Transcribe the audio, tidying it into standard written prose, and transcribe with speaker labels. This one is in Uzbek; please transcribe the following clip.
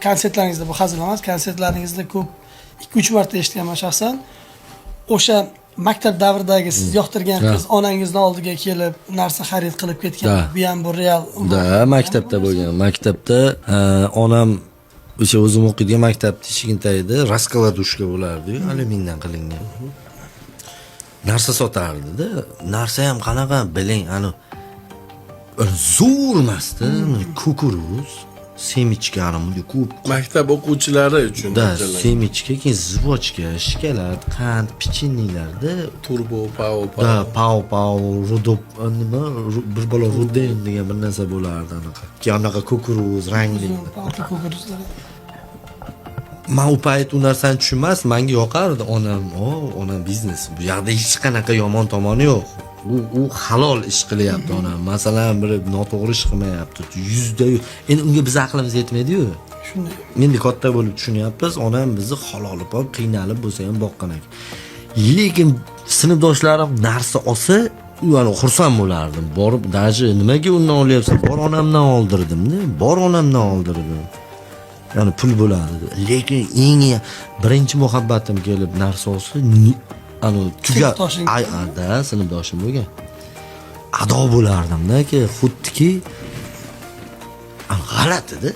Speaker 1: Konsertlaringizda, bu hazil emas, konsertlaringizda ko'p, ikki uch marta eshitganman shaxsan, o'sha maktab davridagi siz yoqtirgan qiz onangizni oldiga kelib narsa xarid qilib ketgan.
Speaker 2: Да.
Speaker 1: Bu ham, bu real.
Speaker 2: Да, maktabda bo'lgan. Maktabda onam o'sha o'zim o'qiydigan maktabni eshigini tagida раскладушка bo'lardi-yu, alyumindan qilingan. Narsa sotardida. Narsa ham qanaqa, biling, ani zo'r emasda, кукуруз, семечка, ani bunday ko'p.
Speaker 3: Maktab o'quvchilari uchun
Speaker 2: Да,
Speaker 3: mo'ljallangan.
Speaker 2: Семечка, keyin жвачка, shokolad, qand, pechenyelarda.
Speaker 3: Turbo, pao, pao.
Speaker 2: Да, pau pau, rudop, nima, bir bola ruden degan bir narsa bo'lardi anaqa. Keyin anaqa кукуруз rangli.
Speaker 1: Oltin кукуруз lar.
Speaker 2: Man u payt u narsani tushunmasdim, manga yoqardi. Onam, o, onam biznes. Bu yoqda hech qanaqa yomon tomoni yo'q. U halol ish qilyapti onam. Masalan, bir noto'g'ri ish qilmayapti. 100%. Endi unga biz aqlimiz yetmaydi-yu.
Speaker 1: Shunday.
Speaker 2: Endi katta bo'lib tushunyapmiz, onam bizni haloli pok qiynalib bo'lsa ham boqqan ekan. Lekin sinfdoshlarim narsa olsa, u ani xursand bo'lardim. Borib, даже nimaga undan olyapsan? Bor, onamdan oldirdim-da. Bor, onamdan oldirdim. Ya'ni pul bo'ladi. Lekin eng birinchi muhabbatim kelib narsa olsa, ani tuga
Speaker 1: Sinfdoshing?
Speaker 2: Ay, да, sinfdoshim bo'lgan. Ado bo'lardim-da, xuddiki g'alatida.